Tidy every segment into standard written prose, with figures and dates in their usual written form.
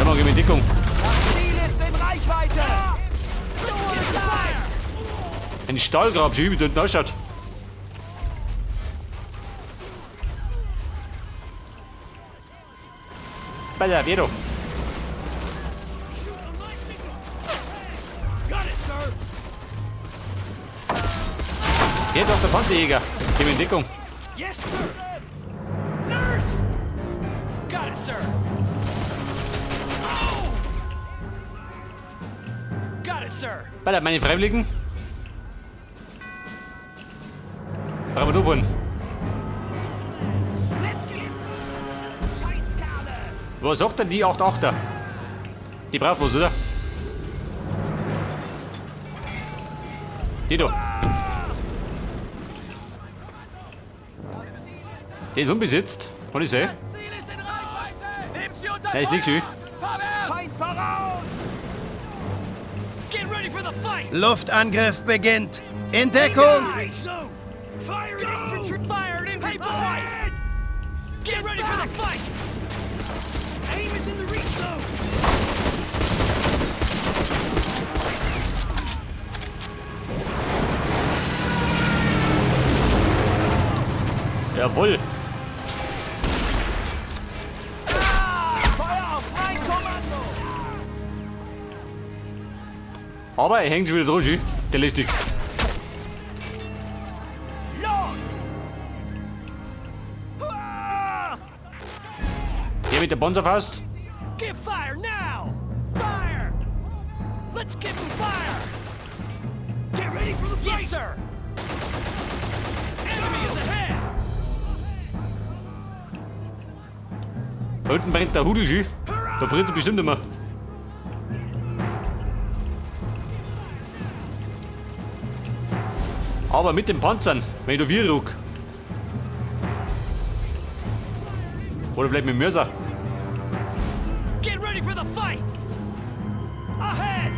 Der macht in Deckung. Das Ziel ist in Reichweite! Ein Stahlgrab, schön, wie dort ausschaut. Bei der Vero. Jetzt auf der Panzerjäger. Geh in Deckung. Yes, sir. Nurse! Got it, sir. Oh! Got it, sir. Bei der meine Freiwilligen. Brauchen wir da fahren. Was sagt denn die 8-8er? Die brauchen was, oder? Die da. Die ist unbesetzt. Kann ich sehen? Das Ziel ist in Reichweite! Nehmt sie unter Ja, ist nicht schön. Vorwärts! Feind voraus! Get ready for the fight! Luftangriff beginnt. In Deckung! Fire infantry! Fire infantry! Hey, boys! Get ready for the fight! Aim is in the reach zone! Jawohl. Feuer auf mein Kommando! Aber er hängt schon wieder dran, schön. Der lästig. Los! Ah! Der mit der Panzerfaust. Give fire now! Fire! Let's give them fire! Get ready for the fight! Yes, sir! Enemy is ahead! Da unten brennt der Hudel schön. Da friert er bestimmt immer. Aber mit den Panzern, wenn ich da wir ruck. Oder vielleicht mit dem Mörser. Get ready for the fight! Ahead!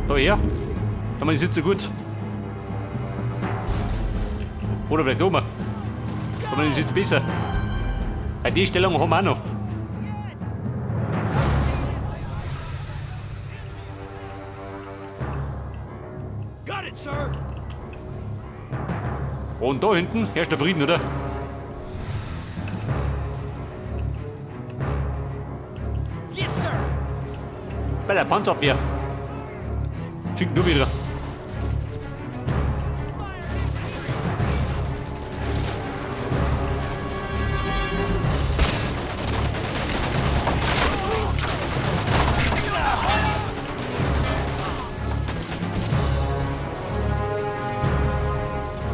Da her. Da man sitzt so gut. Oder vielleicht oben. Da man sitzt besser. Weil die Stellung haben wir auch noch. Got it, sir! Und da hinten herrscht der Frieden, oder? Yes, sir! Bei der Panzerabwehr. Schick nur wieder.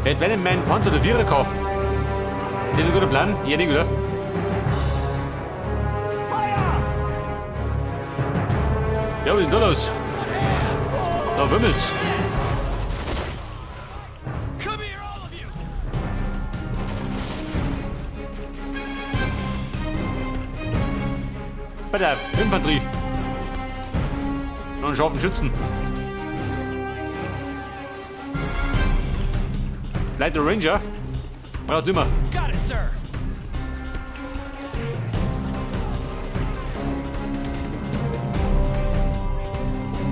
Wenn ich meinen Panzer der Vierer kann. Das ist ein guter Plan. Ja, nicht, oder? Feuer! Ja, was ist denn da los? Da wimmelt's. Come here, all of you! Bei der Infanterie. Noch einen scharfen Schützen. Light Ranger. Braucht immer. Got it, sir!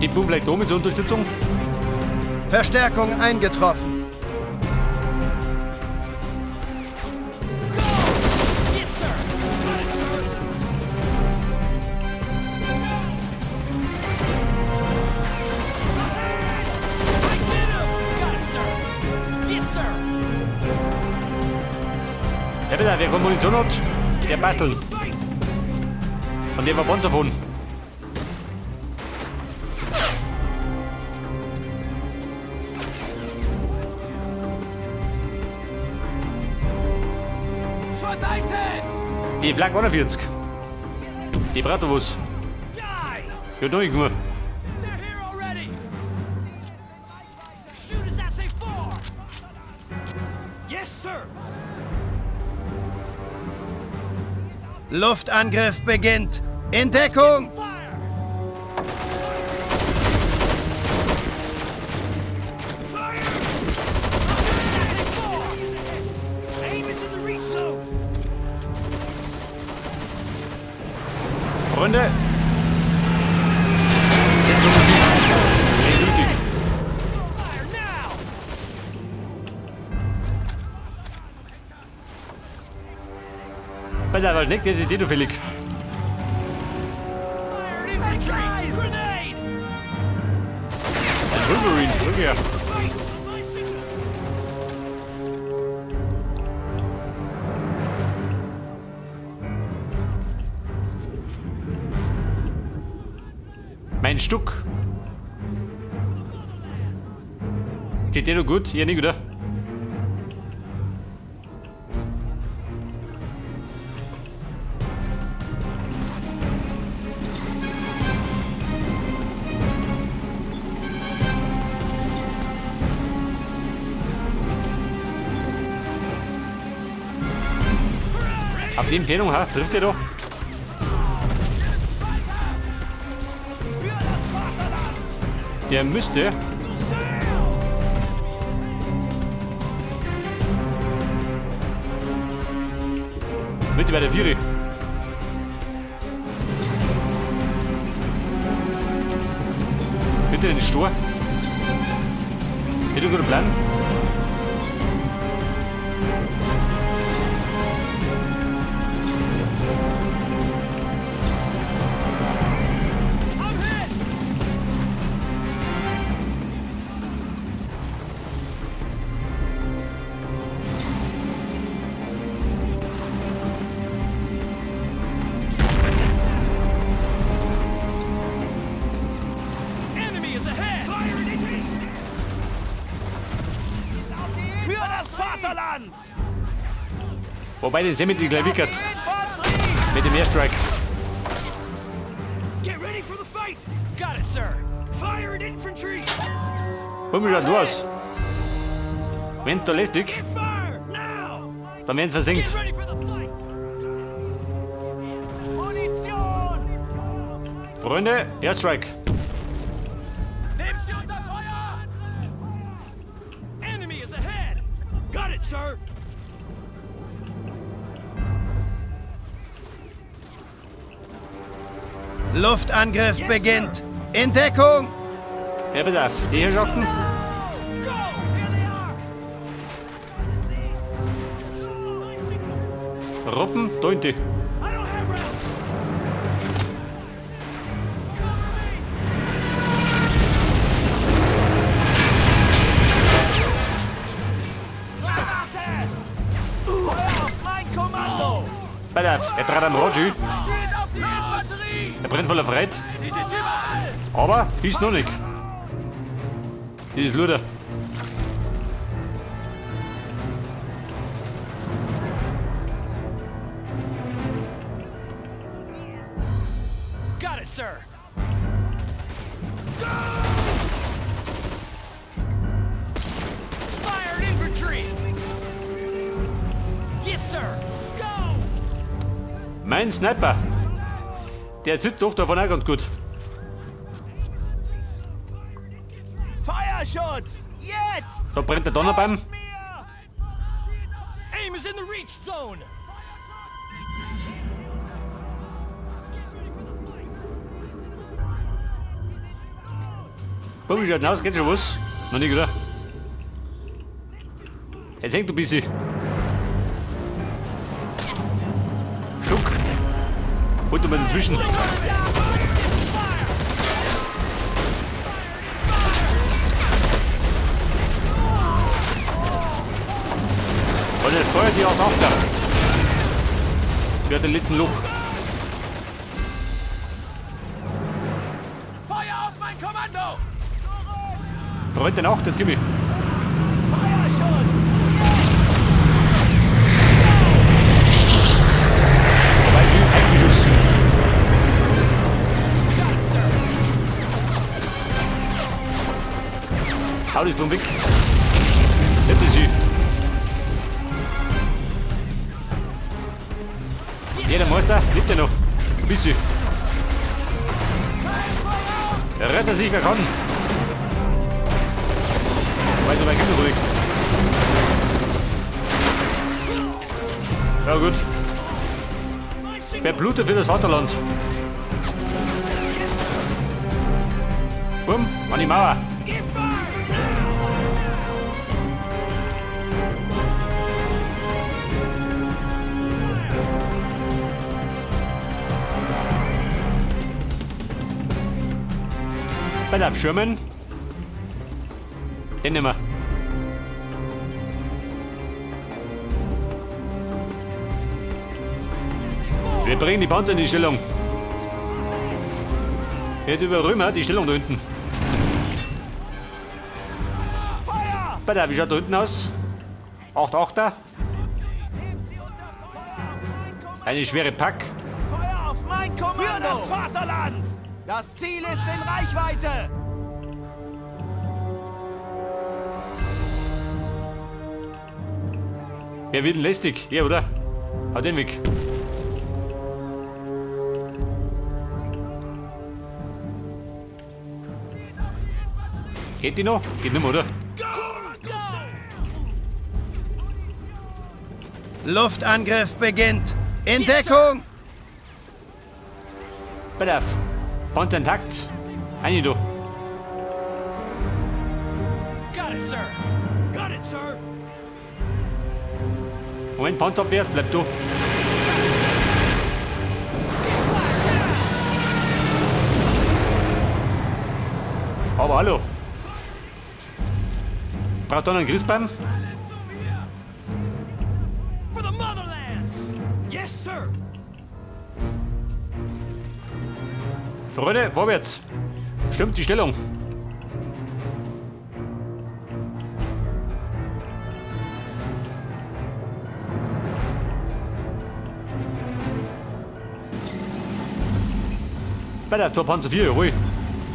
Die Boom vielleicht da mit zur Unterstützung. Verstärkung eingetroffen. Go! Yes, sir! Got it, sir! I did him! Got it, sir! Yes, sir! Ja, bitte, wer keine Munition hat, der basteln. Und der war Panzer von. Zur Seite! Die Flak 41. Die braucht doch was. Die! Ja, da nicht nur. They're here already! Shoot as I say four! Yes, sir! Luftangriff beginnt. In Deckung! Fire! Fire! Shoot as I say four! Aim is in the reach zone! Freunde, Nötig. Fire now! Pass auf, nicht, das ist nicht zufällig. Fire infantry! Grenade! Ein Wolverine, Rückkehr. Fight! My signal! Mein Stuck. Geht dir noch gut? Ja, nicht, oder? Auf die Empfehlung, ha? Trifft ihr doch? Der müsste. Bitte bei der Viere. Bitte den Stor. Hätte guter Plan. I'm hit! Enemy is ahead! Fire in Für das Vaterland! Wobei den Semi die gleich wickert. Mit dem Airstrike. Get ready for the fight! Got it, sir! Fire at infantry! Hol mich schon aus. Wenn da lästig, dann werden sie versenkt. Freunde, Airstrike. Nehmt sie unter Feuer! Enemy is ahead! Got it, sir! Luftangriff beginnt. In Deckung! Ja, pass auf. Die Herrschaften. Robben, da in die. Pass auf, er trat am Roger. Er brennt voller Freude. Aber ist noch nicht. Dieses Luder. Got it, sir! Go! Fire at infantry! Yes, sir! Go! Mein Sniper. Der sitzt doch davon auch ganz gut. Feuerschutz! Jetzt! Da brennt der Donnerbaum. Aim is in the reach zone! Bumm, wie schaut denn aus? Geht schon was? Noch nicht, oder? Es hängt ein bisschen. Schluck. Holt mal dazwischen. Und jetzt feuert die auch nach da. Wer hat den letzten Loch? Feuer auf mein Kommando! Freund der Nacht, jetzt gib ich. Feuerschutz! Wobei, Eigenbeschuss. Got it, sir! Hau das drum weg. Hätte sie. Jeder Meister lebt ja noch. Ein bisschen. Er rettet sich, wer kann. Wobei, so weit geht es ruhig. Ja gut. Wer blutet für das Vaterland? Bumm, an die Mauer. Bei der Schirmen. Den nehmen wir. Wir bringen die Panzer in die Stellung. Jetzt überrömer die Stellung da hinten. Bei der, wie schaut da hinten aus? 8-8er. Eine schwere Pack. Feuer auf mein Kommando! Für das Vaterland! Das Ziel ist in Reichweite! Wer wird denn lästig? Ja, oder? Hau den weg. Geht die noch? Geht nicht mehr, oder? Luftangriff beginnt. In Deckung! Pass auf. Panzer intakt. Eine da. Got it, sir. Got it, sir. Moment, Panzerabwehr, bleib da. Aber hallo. Braucht da noch einen Christbaum? For the motherland. Yes, sir. Freunde, vorwärts. Stimmt die Stellung. Bei der Torpanzer 4, ruhig.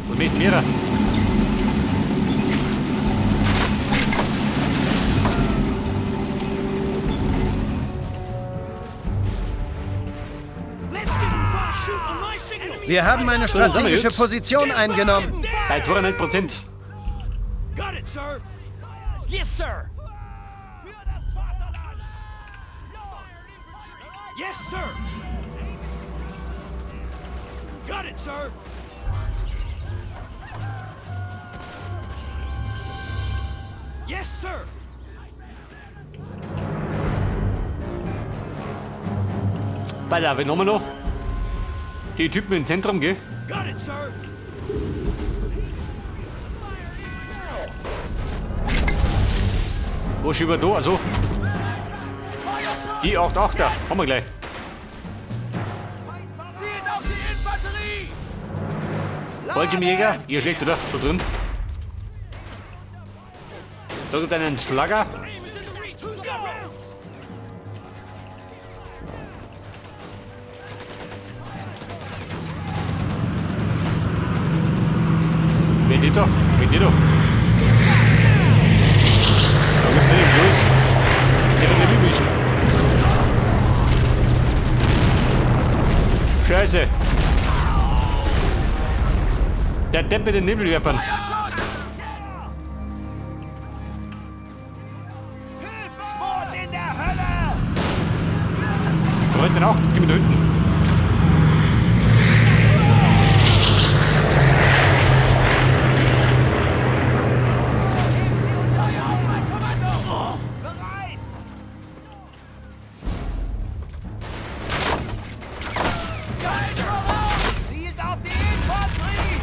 Und mest mehrer. Wir haben eine strategische Position eingenommen. Bei 92%. Got it, sir. Yes, sir. Für das Vaterland! Yes, sir. Got it, sir. Yes, sir. Bei der, wen haben wir noch? Die Typen im Zentrum, gell? Got it, sir. Wo ist über da? Also. Die 8-8er, haben wir gleich. Zielt auf die Infanterie! Fallschirmjäger, ihr schlecht, oder? Da drin. Da gibt einen Slugger. Aim is in the reach. Who's got rounds? Wer geht da? Wer geht da? Da gibt's nicht los. Der wird nicht mitmischen. Scheiße. Der Depp mit den Nebelwerfern. Sport in der Hölle! Freund den auch, gib mir da hinten. Feuer auf mein Kommando! Bereit! Zielt auf die Infanterie!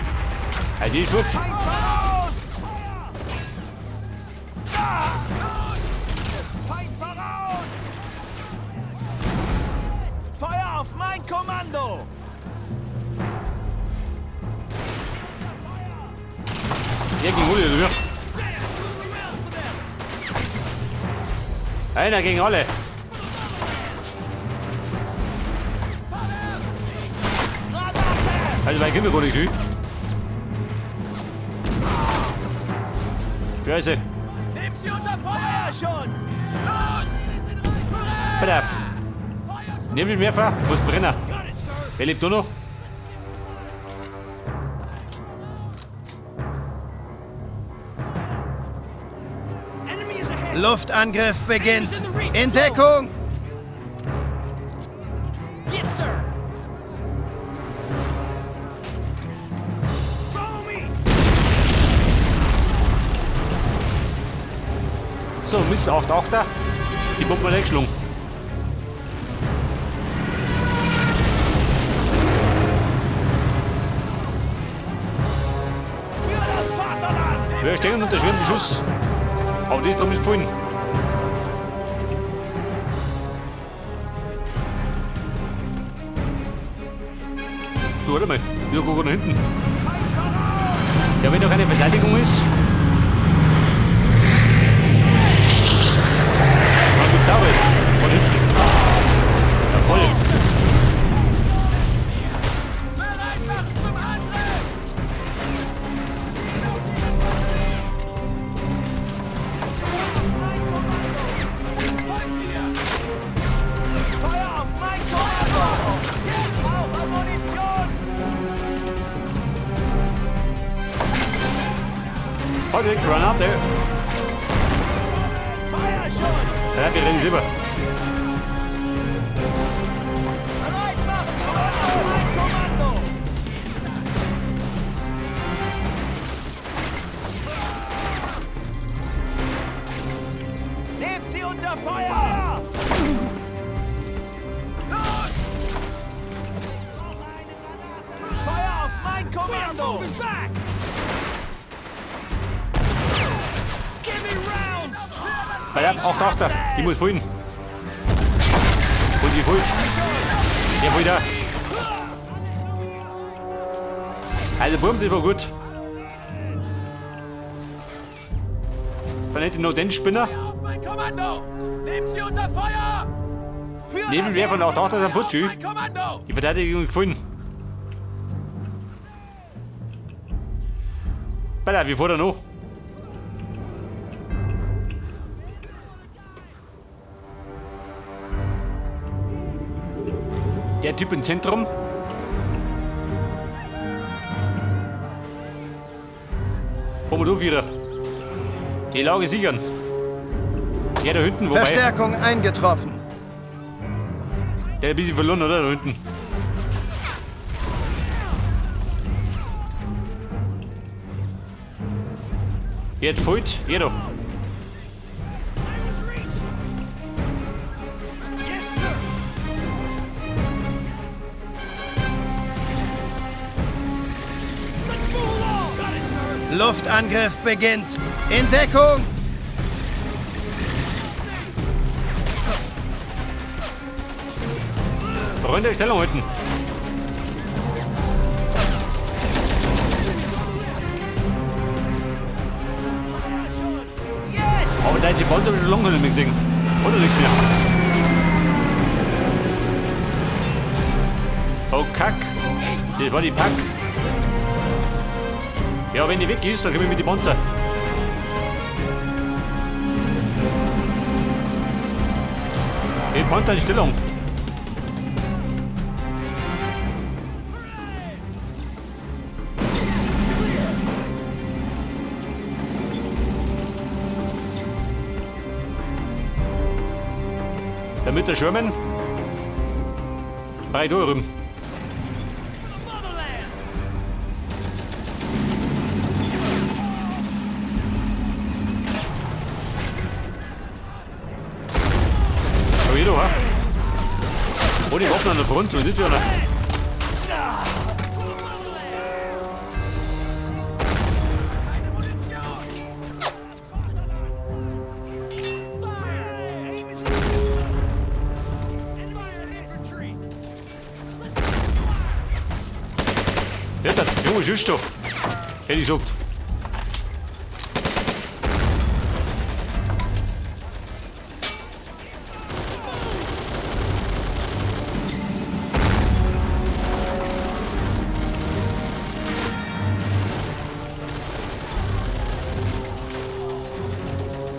Ja, die ist gut. Feind voraus! Feind voraus! Feuer auf mein Kommando! Der gegen alle, oder wie? Einer gegen alle. Granate! Also, weit können wir gar nicht hin. Scheiße. Nehmt sie unter Feuerschutz! Los! Pass auf. Nebelwerfer muss brennen. Got it, sir. Wer lebt da noch? Enemy is ahead. Luftangriff beginnt. In Deckung! Yes, sir. Follow me. So, Miss 8-8er. Die Bombe hat eingeschlagen. Ja, stehen unter schwerem Beschuss. Aber das drum ist gefallen. Du, warte mal. Wieso guck ich nach hinten? Ja, wenn noch eine Verteidigung ist. Dann gibt's auch was. Von hinten. Ja, voll. Bereit machen zum Angriff! Folgt mir! Feuer auf mein Kommando! Ich brauche Munition! Vorsicht, Granate. Feuerschutz! Ja, wir rennen rüber. Bereit machen zum Angriff! Mein Kommando! Nehmt sie unter Feuer! Los! Feuer auf mein Kommando! Moving back! Give me rounds! Bei der, auch da, ich muss vorhin. Und ich folgt. Der wollte da. Also Burm, das war gut. Dann hätte ich noch den Spinner. Auf mein Kommando! Nehmt sie unter Feuer! Für Neben wer von auch da ist am Futschi. Mein Kommando! Die Verteidigung ist gefallen. Alter, wie vor der noch? Der Typ im Zentrum. Wo wir da wieder? Die Lage sichern. Der da hinten, wobei. Verstärkung eingetroffen. Der hat ein bisschen verloren, oder? Da hinten. Jetzt fällt jeder. I was reached! Yes, sir! Let's move along! Got it, sir! Luftangriff beginnt. In Deckung! Freunde, Stellung halten. Aber da ist die Bande schon lange nicht mehr gesehen. Oder nichts mehr. Oh Kack. Das war die Pack. Ja, wenn die weg ist, dann komme ich mit die Panzer. Die Panzer in Stellung. Damit der Sherman. Breit drüben. Motherland! Oh, hier, ha? Oh, die Waffen an der Front, und das ist ja noch. Keine Munition! Fire! Aim is in Enemies in infantry! Ja, der Junge, ist doch. Hätte ich gesagt.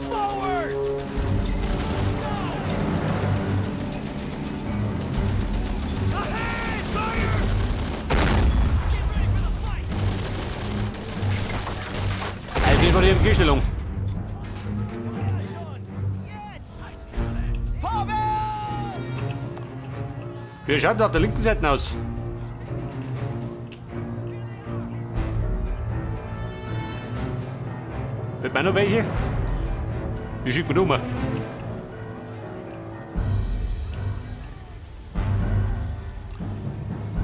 Forward! Ahead, sire! Get ready for the fight! Also, das war die MG-Stellung. Vorwärts! Wie schaut denn auf der linken Seite aus? Wird mir noch welche? Die schickt mir um.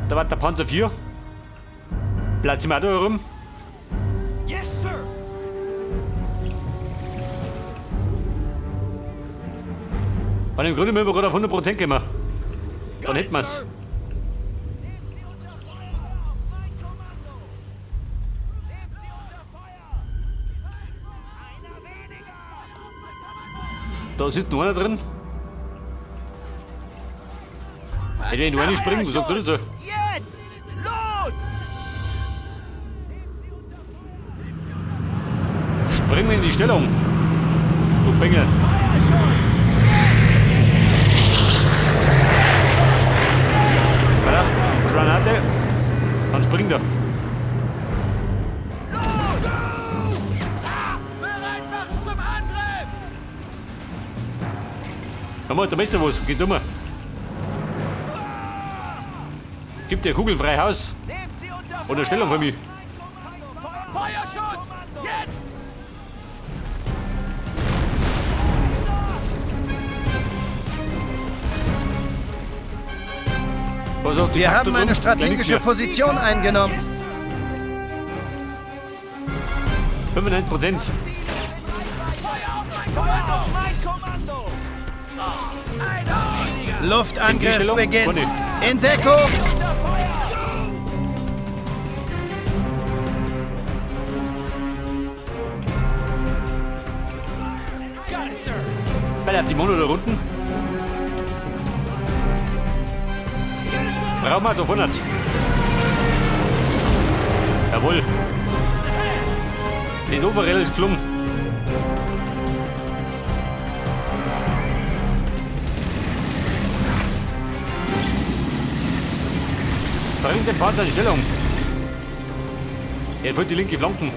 Da war der Panzer 4. Platz im auch da herum. Yes, sir! Weil im Grunde müssen wir gerade auf 100% gehen. Dann hätten wir's. Da sitzt noch einer drin. Hätte ich nur springen, was sagt er dazu? Jetzt! Los! Springen wir in die Stellung. Du Bengel. Granate. Dann springt er. Bereit machen zum Angriff! Komm mal, da möchte was. Geht um. Gib dir Kugeln frei Haus. Oder Stellung für mich. Feuerschutz! Jetzt! Auf, die Wir haben eine strategische. Position eingenommen. 95%. Feuer auf mein Kommando! Auf mein Kommando! Einer weniger! Luftangriff beginnt. In Deckung! Bei die Mono da unten. Brauchen wir da vorne. Jawohl. Das Overall ist geflogen. Bringt den Partner in Stellung. Er führt die linke Flanken.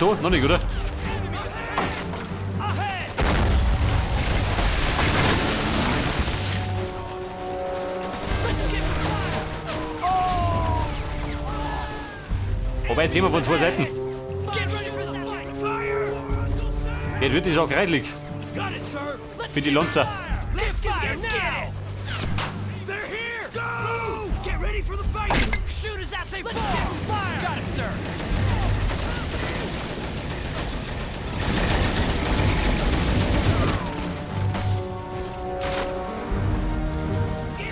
Da? Noch nicht, oder? Wobei, jetzt gehen wir von zwei Seiten. Jetzt wird die Sache reichlich. Für die Lonzer. Let's get now! They're here! Go! Get ready for the fight! Shoot as I say Let's get fire! Got it, sir!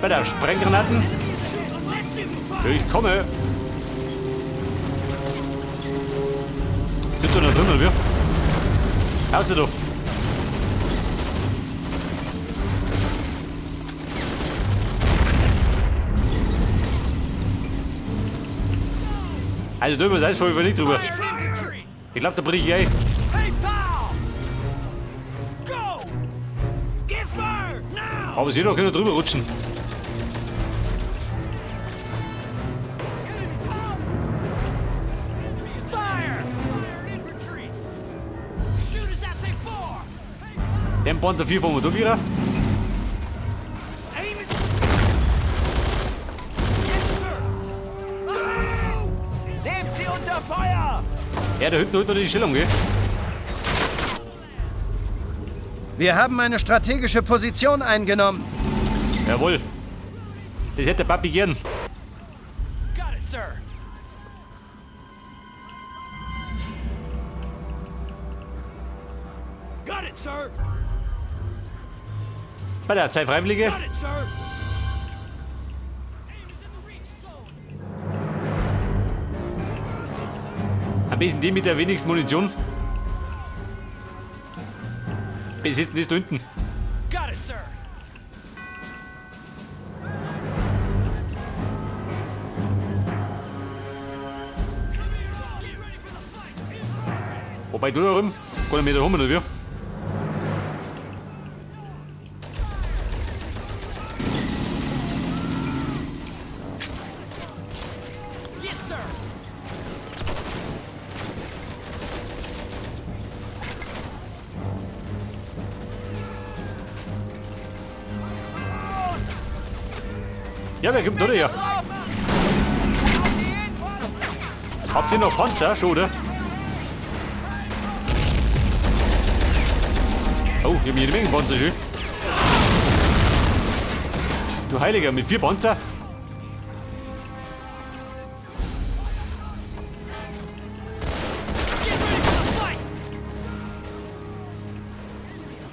Bei der Sprenggranaten. Ich komme. Sind da noch drin, oder wie? Außer da. Also da über das Eis ich nicht drüber. Ich glaube, da brich ich ein. Aber sie doch können drüber rutschen. Den Panzer 4 fahren wir da wieder. Nehmt sie unter Feuer! Ja, da hinten holt noch die Stellung, gell? Wir haben eine strategische Position eingenommen. Jawohl. Das hätte der Papi gern. Got it, sir! Got it, sir! Bei der zwei Freiwillige. Am besten die mit der wenigsten Munition. Besetzen das da hinten. Got it, sir! Wobei du da rum, kann ich mir da rum, oder wie? Ja, wer kommt da her? Habt ihr noch Panzer schon, oder? Oh, ich hab jede Menge Panzer schon. Du Heiliger, mit 4 Panzer?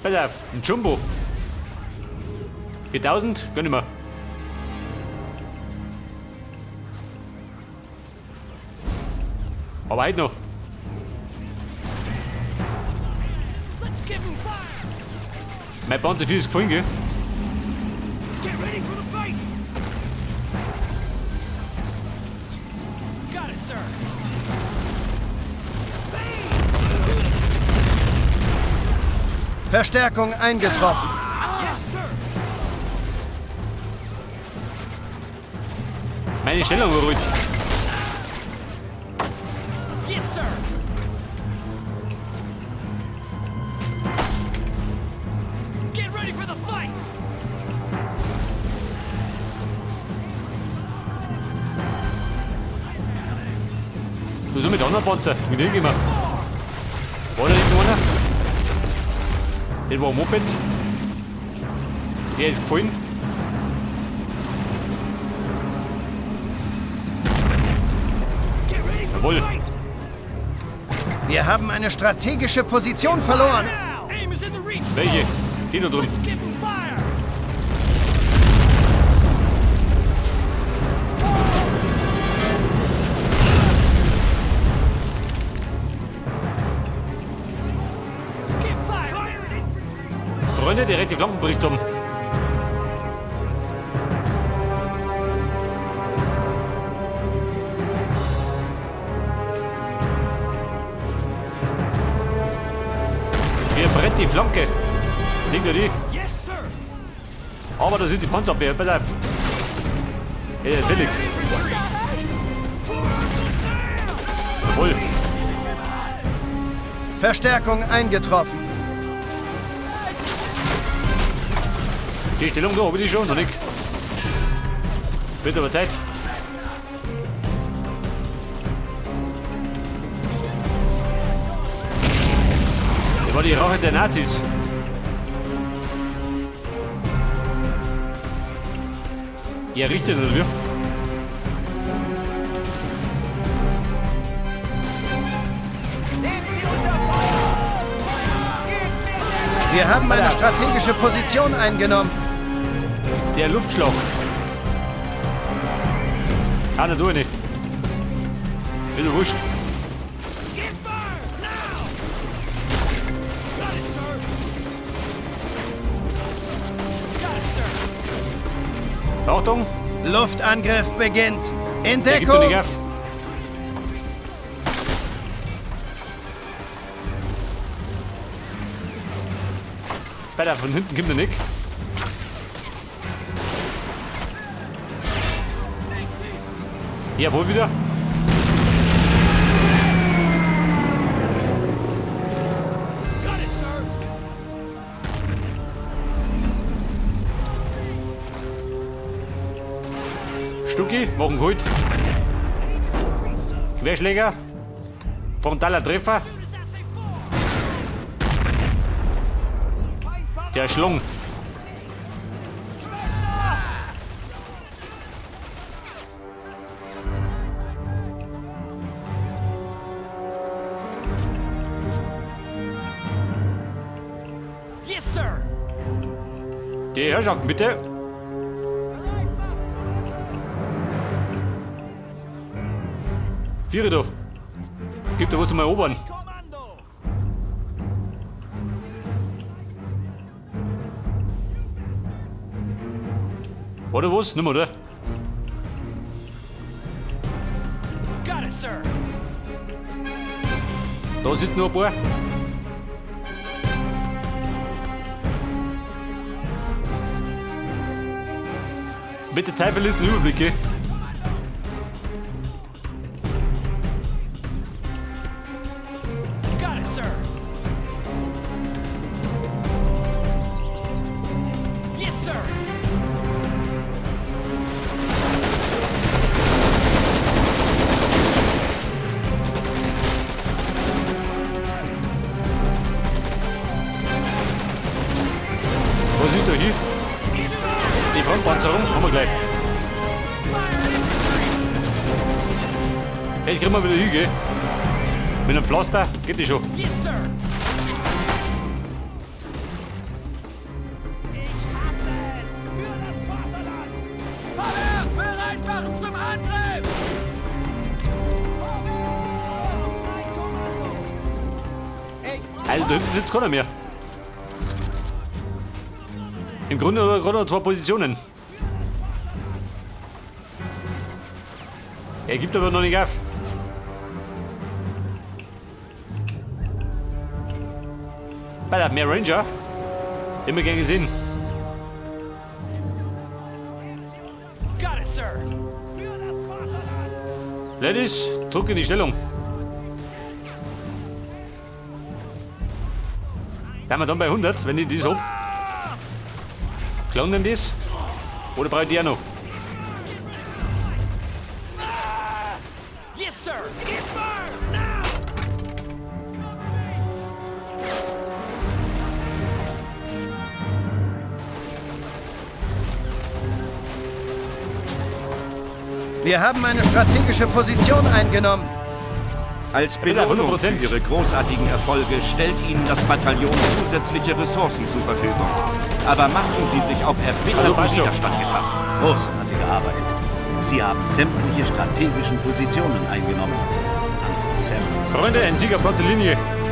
Pass auf, ein Jumbo. 4000, gönn ich mir. Aber heute noch. Mein Panther 4 ist gefallen, gell? Get ready for the fight! Got it, sir. Verstärkung eingetroffen. Yes, sir. Meine Stellung überrollt. Yes, sir. Get ready for the fight. Du so mit anderen Panzer. Mit dem gehen wir. War da irgendwo einer? Das war ein Moped. Der ist gefallen. Jawohl. Wir haben eine strategische Position verloren. Welche? Die da drüben. Freunde, direkt die Flanken bricht um. Hier brennt die Flanke. Liegt da die? Yes, sir. Aber da sind die Panzerabwehr. Pass auf. Hey, der ist billig. Jawohl. Verstärkung eingetroffen. Die Stellung da, hab ich die schon? Noch nicht. Wird aber Zeit. Das war die Rache der Nazis. Ja, richtig, oder wie? Wir haben eine strategische Position eingenommen. Der Luftschlauch. Ah, na, tu ich nicht. Ist doch wurscht. Achtung! Luftangriff beginnt. In Der gibt doch nicht Deckung. auf. Weiter, von hinten kommt der Nick. Jawohl wieder. Stucki, machen geholt. Querschläger. Frontaler Treffer. Der Schlong. Yes, sir. Die Herrschaften, bitte. Viere da. Gib da was zum Erobern. Oder was? Nimm, oder? Got it, sir. Da sitzen noch ein paar. Mit der Zeit verlierst du den Überblick, gell? Got it, sir. Yes, sir. Jetzt kriegen wir wieder Hügel. Mit einem Pflaster geht die schon. Yes, sir. Ich hasse es! Für das Vaterland! Vorwärts! Bereit machen zum Angriff! Vorwärts! Mein Kommando! Ich brauche Also da hinten sitzt keiner mehr. Im Grunde hat er gerade noch zwei Positionen. Er gibt aber noch nicht auf. Bei der mehr Ranger. Immer gern gesehen. Got it, sir. für das Vaterland! Ladies, zurück in die Stellung. Sind wir dann bei 100, wenn ich das hab? Klauen denn das? Oder brauche ich die auch noch? Yes, sir. Get fire! Now! Wir haben eine strategische Position eingenommen. Als bitte, Belohnung für 100%. Ihre großartigen Erfolge stellt Ihnen das Bataillon zusätzliche Ressourcen zur Verfügung. Aber machen Sie sich auf Also, erbitterten passt schon. Widerstand gefasst. Großartige Arbeit. Sie haben sämtliche strategischen Positionen eingenommen. Sam ist Freunde, ein stolz Sieg auf auf die Linie. Sie.